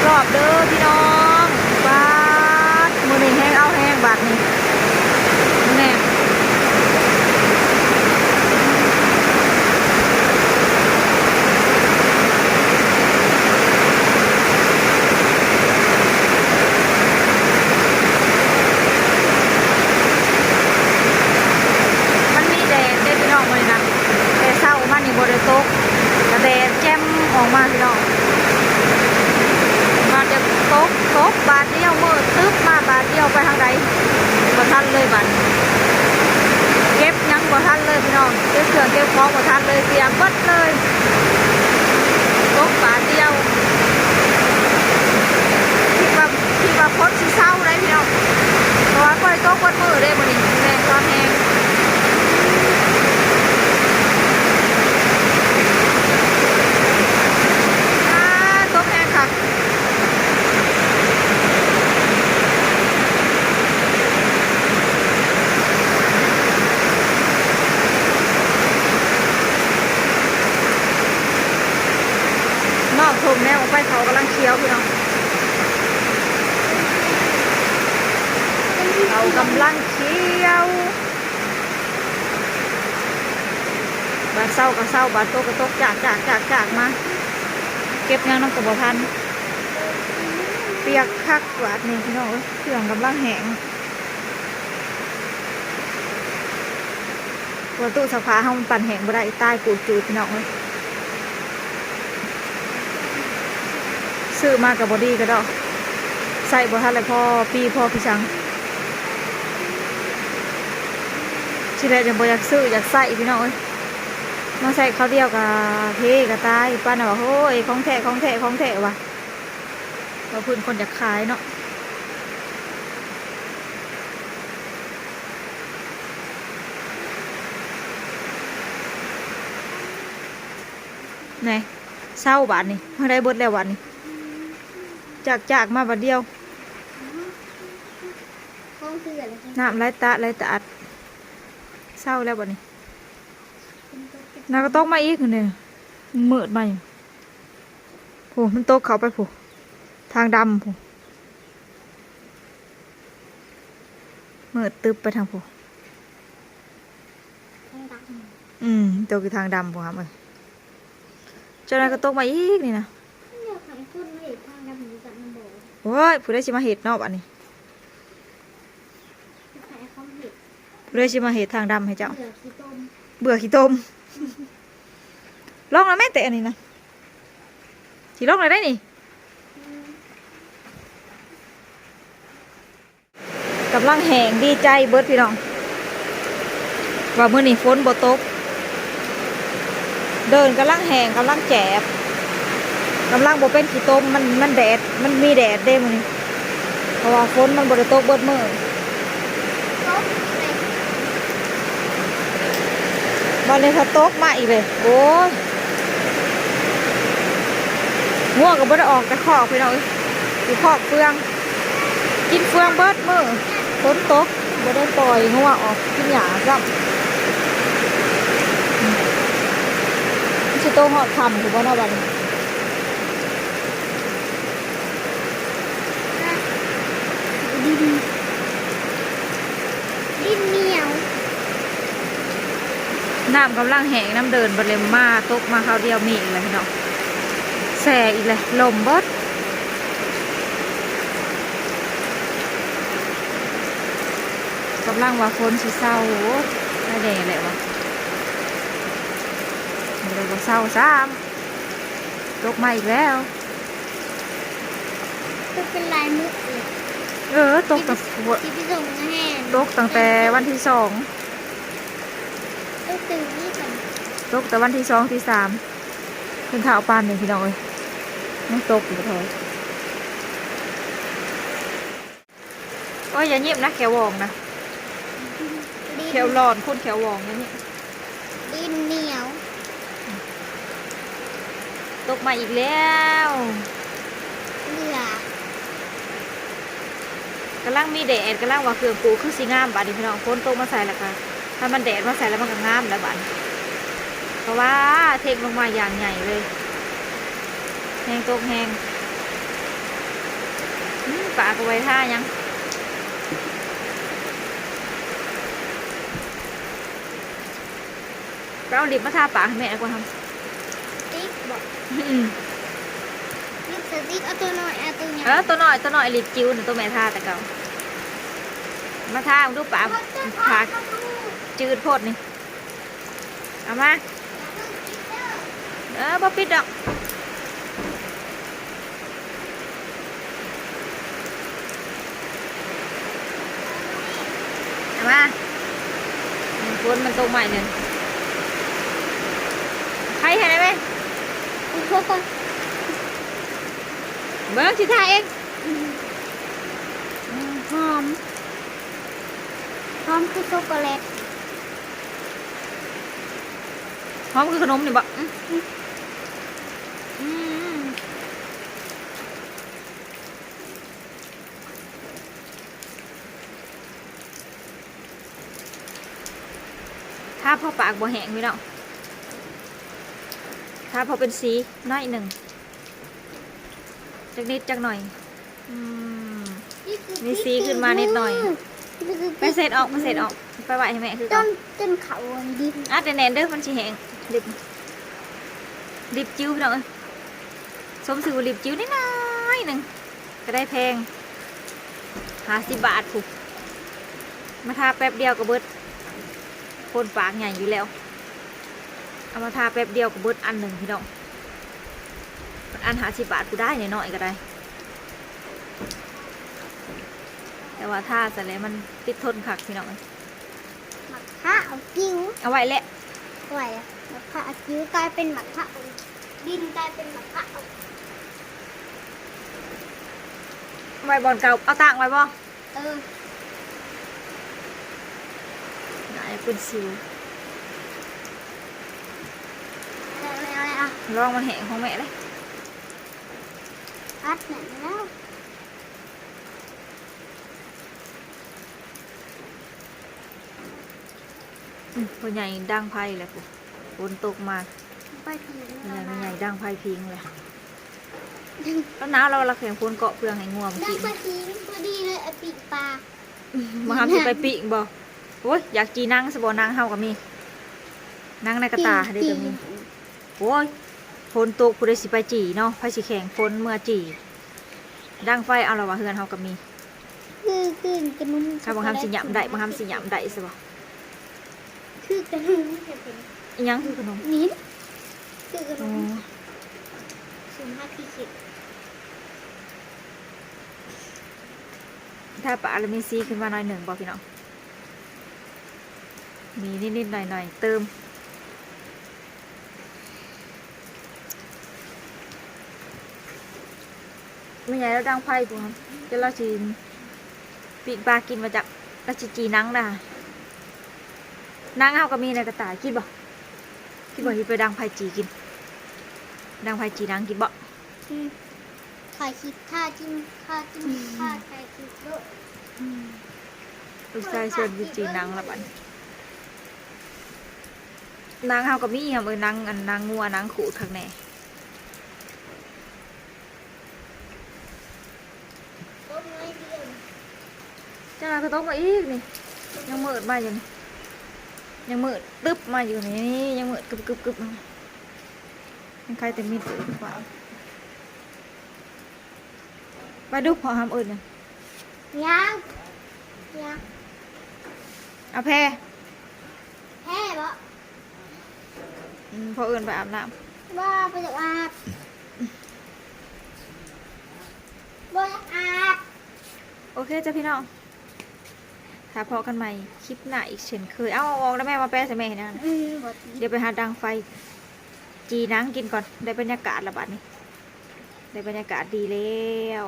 ຮອບເດີພີ່ນ້ອງ. ປາດ ມື້ນີ້ແຮງເອົາແຮງບາດນີ້ ແນ່. ມັນມີແດດເດ້ພີ່ນ້ອງມື້ນີ້ນະ ແຕ່ເຊົ້າມານີ້ບໍ່ໄດ້ຕົກ ກະແດດແຈ່ມອອກມາພີ່ນ້ອງ. ບາດຢາກຕົກ ຕົກບາດດຽວ ມືດຕຶບມາບາດດຽວ ໄປທາງໃດບໍ່ທັນເລີຍບາດ ເກັບຫຍັງບໍ່ທັນເລີຍພີ່ນ້ອງ ເກັບເຄື່ອງເກັບຂອງບໍ່ທັນເລີຍ ປຽກເບິດເລີຍ ຕົກບາດດຽວ. ຄິດວ່າ ຄິດວ່າຝົນຊິເຊົາໄດ໋ພີ່ນ້ອງ ເພາະວ່າບໍ່ໄດ້ຕົກເບິດມື້ເດ້ມື້ນີ້ ແຮງ ຄວາມແຮງ ອາ ຕົກແຮງຄັກ. ນອກທົ່ງແນວໄຟເຂົາກຳລັງຂຽວພີ່ນ້ອງ ເຂົາກຳລັງຂຽວ. ບາດເຊົ້າກະເຊົ້າ ບາດຕົກກະຕົກ ຈາກ ຈາກ ຈາກ ຈາກມາ ເກັບຫຍັງນຳກະບໍ່ທັນ ປຽກຄັກບາດນີ້ພີ່ນ້ອງເອີຍ ເຄື່ອງກຳລັງແຫ້ງ. ວ່າຕູ້ຊັກຜ້າເຮົາມັນປັ່ນແຫ້ງບໍ່ໄດ້ ຕາຍປູດຈູດພີ່ນ້ອງເອີຍ. ຊື້ມາກະບໍ່ດີກະດອກ ໃຊ້ບໍ່ທັນແລ້ວພໍປີພໍຄືສັງ. ທີແລກຍັງບໍ່ຢາກຊື້ ຢາກໃຊ້ພີ່ນ້ອງເອີຍ ມາໃຊ້ຄາວດຽວກະເພກະຕາຍ ປານວ່າ ໂອ້ຍ ຂອງແທ້ ຂອງແທ້ ຂອງແທ້ວ່າ ວ່າເພິ່ນຄົນຢາກຂາຍເນາະ. ແນ່ ເຊົາບາດນີ້ ເຮົາໄດ້ເບິດແລ້ວບາດນີ້ ຈາກ ຈາກມາບາດດຽວ ນ້ຳໄຫຼຕະໄຫຼຕະອັດ ເຊົາແລ້ວບາດນີ້. ນາກະຕົກມາອີກນີ້ ມືດມາຢູ່ ໂອ້ ມັນຕົກເຂົ້າໄປພຸ້ນ ທາງດຳພຸ້ນ ມືດຕຶບໄປທາງພຸ້ນ. ອືມ ຕົກຢູ່ທາງດຳພຸ້ນຫຳເອີຍ ເຈົ້ານາກະຕົກມາອີກນີ້ນະ. ໂອ້ຍ ຜູ້ໃດຊິມາເຮັດເນາະບາດນີ້ ຜູ້ໃດຊິມາເຮັດທາງດຳໃຫ້ເຈົ້າ ເບື່ອຂີ້ຕົມ ເບື່ອຂີ້ຕົມ. ລອງແລ້ວແມ້ແຕ່ອັນນີ້ນະ ຊິລອງແລ້ວໄດ໋ນີ້. ກຳລັງແຫ້ງ ດີໃຈເບິດພີ່ນ້ອງ ວ່າມື້ນີ້ຝົນບໍ່ຕົກ ເດີ່ນກຳລັງແຫ້ງ ກຳລັງແຈບ ກຳລັງບໍ່ເປັນຂີ້ຕົມ ມັນ ມັນແດດ ມັນມີແດດເດ້ມື້ນີ້ ເພາະວ່າຝົນມັນບໍ່ໄດ້ຕົກເບິດມື້. ບາດນີ້ພາຕົກມາອີກເລີຍ ໂອ້ຍ ງົວກະບໍ່ໄດ້ອອກຈາກຄອກພີ່ນ້ອງເອີຍ ຢູ່ຄອກເຟືອງ ກິນເຟືອງເບິດມື້ ຝົນຕົກ ບໍ່ໄດ້ປ່ອຍງົວອອກກິນຫຍ້າຊ້ຳ. ມັນຊິຕົກຮອດຄ່ຳພຸ້ນບໍ່ເນາະບາດນີ້. ດິນ ດິນໜຽວ ນ້ຳກຳລັງແຫ້ງ ນ້ຳເດີ່ນ ບາດເລີຍມາຕົກມາຄາວດຽວມີອີກແລ້ວພີ່ນ້ອງ ແຊ່ອີກແລ້ວ ລົມເບິດ. ກຳລັງວ່າຝົນຊິເຊົາ ໂອ້ຍ ໄດ້ແດ່ແຫຼະວ່າ ບໍ່ໄດ້ ບໍ່ເຊົາຊ້ຳ ຕົກມາອີກແລ້ວ. ຕົກເປັນຫຼາຍມື້ເລີຍ ເອີ ຕົກຕັ້ງ ຊິໄປ ຊິໄປສົ່ງແຮ່ ຕົກຕັ້ງແຕ່ວັນທີສອງ ຕົກຕື່ນນີ້ກັນ ຕົກແຕ່ວັນທີສອງທີສາມ ຈົນເຊົ້າປານນີ້ພີ່ນ້ອງເອີຍ ຍັງຕົກຢູ່ບໍ່ຖອຍ. ໂອ້ຍ ຢ່າຍິ້ມນະ ແຂ້ວວອງນະ ດິນ ແຂ້ວຫຼອນ ຄົນແຂ້ວວອງນີ້ ດິນໜຽວ ຕົກມາອີກແລ້ວ ເບື່ອ ກຳລັງມີແດດ ກຳລັງວ່າເຄື່ອງປູກຄືຊິງາມບາດນີ້ພີ່ນ້ອງ ຝົນຕົກມາໃສ່ແລ້ວກະ ຄັນມັນແດດມາໃສ່ແລ້ວມັນກະງາມແລ້ວບາດນີ້ ເພາະວ່າເທັກລົງມາຢ່າງໃຫຍ່ເລີຍ ແຮງຕົກແຮງ. ປາກກໍບໍ່ໄດ້ທາຫຍັງ. ໄປເອົາລິບມາທາປາກໃຫ້ແມ່ກ່ອນ. ຕິກບໍ? ອືມ ລິບສະຕິກ ເອົາຕົວນ້ອຍ ເອົາຕົວໃຫຍ່. ເອີ ຕົວນ້ອຍ ຕົວນ້ອຍ ລິບຈິ້ວນະ ຕົວແມ່ທາແຕ່ເກົ່າ. ມາທາເບິ່ງດູປາກ ປາກຈືດໂພດນີ້. ເອົາມາ. ເອີ ບໍ່ປິດດອກ. ເອົາມາ. ຝົນມັນຕົກໃໝ່ເລີຍ. ໃຜໃຫ້ໄດ້ໄໝ? ເບິ່ງ ຊິທາເອງ. ຫອມ ຫອມຄືຊັອກໂກແລັດ. ຫອມຄືຂະໜົມນີ້ບໍ? ອືມ ອືມ ອືມ. ທາພໍປາກບໍ່ແຫ້ງພີ່ນ້ອງ, ທາພໍເປັນສີໜ້ອຍໜຶ່ງ ຈັກນິດຈັກໜ້ອຍ. ອືມ ມີສີຂຶ້ນມານິດໜ້ອຍ. ໄປເຊັດອອກ ໄປເຊັດອອກ ໄປໄວ້ໃຫ້ແມ່ຄືເກົ່າ. ຈົນເຂົ້າດິນ ອັດແໜ້ນໆເດີ ມັນຊິແຫ້ງ. ລິບ ລິບຈິ້ວພີ່ນ້ອງເອີຍ, ສົມຊື່ວ່າລິບຈິ້ວນ້ອຍໆໜຶ່ງ ກໍໄດ້ແພງ ຫ້າສິບບາດພຸ້ນ. ມາທາແປັບດຽວກໍເບິດ, ຄົນປາກໃຫຍ່ຢູ່ແລ້ວ ເອົາມາທາແປັບດຽວກໍເບິດອັນໜຶ່ງພີ່ນ້ອງ. ອັນຫ້າສິບບາດຜູ້ໃດ ນ້ອຍໆກໍໄດ້, ແຕ່ວ່າທາຊັ້ນແຫຼະ ມັນຕິດທົນຄັກພີ່ນ້ອງເອີຍ. ໝາກພ້າວຈິ້ວ ເອົາໄວ້ແຫຼະ ໄວ້ແຫຼະ. ໝາກພ້າວຈິ້ວກາຍເປັນໝາກພ້າວ, ດິນກາຍເປັນໝາກພ້າວ. ໄວ້ບ່ອນເກົ່າ ເອົາຕາງໄວ້ບໍ່? ເອີ ນາຍເປັນສິວ. ລອງມັນແຫ້ງຂອງແມ່ເດ້. ອັດແໜ້ນແລ້ວ. ອືມ ພໍ່ໃຫຍ່ດັງໄຟແລ້ວພຸ້ນ, ຝົນຕົກມາ ໄຟພິງ ພໍ່ໃຫຍ່ ແມ່ໃຫຍ່ດັງໄຟພິງແລ້ວ. ລາວໜາວ ລາວລັກແຂງຝົນເກາະເພື່ອງໃຫ້ງົວມັນກິນ. ດັງໄຟພິງພໍດີເລີຍ ເອົາປີ້ງປາ. ບໍ່ຫາມຊິໄປປີ້ງບໍ່? ໂອ້ຍ ຢາກຈີ່ໜັງຊະບໍ່? ໜັງເຮົາກໍມີ, ໜັງໃນກະຕ່າເດ້ກໍມີ. ຈີ່ ໂອ້ຍ ຝົນຕົກ ຜູ້ໃດຊິໄປຈີ່ເນາະ? ໃຜຊິແຂ່ງຝົນເມືອຈີ່? ດັງໄຟເອົາລະວ່າ ເຮືອນເຮົາກໍມີ. ຄື ຄືຂະໜົມ ຖ້າບັກຫຳຊິຫຍ້ຳໄດ້ ບັກຫຳຊິຫຍ້ຳໄດ້ຊະບໍ່? ຄືຂະໜົມ ອີ່ຫຍັງຄືຂະໜົມ? ນີ້ ຄືຂະໜົມ. ອໍ ສູນຫາທີ່ຄິດ. ທາປາກແລ້ວມີສີຂຶ້ນມາໜ້ອຍໜຶ່ງບໍ່ພີ່ນ້ອງ? ມີນິດໆໜ້ອຍໆເຕີມ. ແມ່ໃຫຍ່ລາວດັງໄຟພຸ້ນ, ແຕ່ລາວຊິປີ້ງປາກິນບໍ່ຈັກ, ລາວຊິຈີ່ໜັງນະ. ໜັງເຮົາກໍມີໃນກະຕ່າ, ກິນບໍ່? ກິນບໍ່? ຊິໄປດັງໄຟຈີ່ກິນ, ດັງໄຟຈີ່ໜັງກິນບໍ່? ອືມ ຖ່າຍຄລິບ ຖ້າກິນ ຖ້າກິນ ຖ້າຖ່າຍຄລິບໂລດ. ອືມ ລູກຊາຍຊວນໄປຈີ່ໜັງລະບັດນີ້. ໜັງເຮົາກໍມີຫຳເອີຍ, ໜັງອັນ ໜັງງົວ ໜັງຂູດຄັກແນ່. ຈັກໜ້ອຍກໍຕົກມາອີກນີ້, ຍັງມືດມາຢູ່ນີ້, ຍັງມືດຕຶບມາຢູ່ນີ້, ຍັງມືດກຶບໆໆ ຍັງໄຄແຕ່ມີດ. ໄປດູ ພໍ່ຫຳເອີ້ນຫຍັງ? ຫຍັງ? ຫຍັງ? ເອົາແພ. ແພບໍ? ອືມ ພໍ່ເອີ້ນໄປອາບນ້ຳ. ບໍ່ ບໍ່ຢາກອາບ. ບໍ່ຢາກອາບ. ໂອເຄຈ້າພີ່ນ້ອງ, ຖ້າພໍ້ກັນໃໝ່ຄລິບໜ້າອີກເຊັ່ນເຄີຍ. ເອົາ ເອົາອອກໄດ້ແມ່, ມາແປະໃສ່ແມ່ເຮັດຫຍັງ? ອືມ ບໍ່ຕິດ. ດຽວໄປຫາດັງໄຟ ຈີ່ໜັງກິນກ່ອນ. ໄດ້ບັນຍາກາດລະບັດນີ້, ໄດ້ບັນຍາກາດດີແລ້ວ.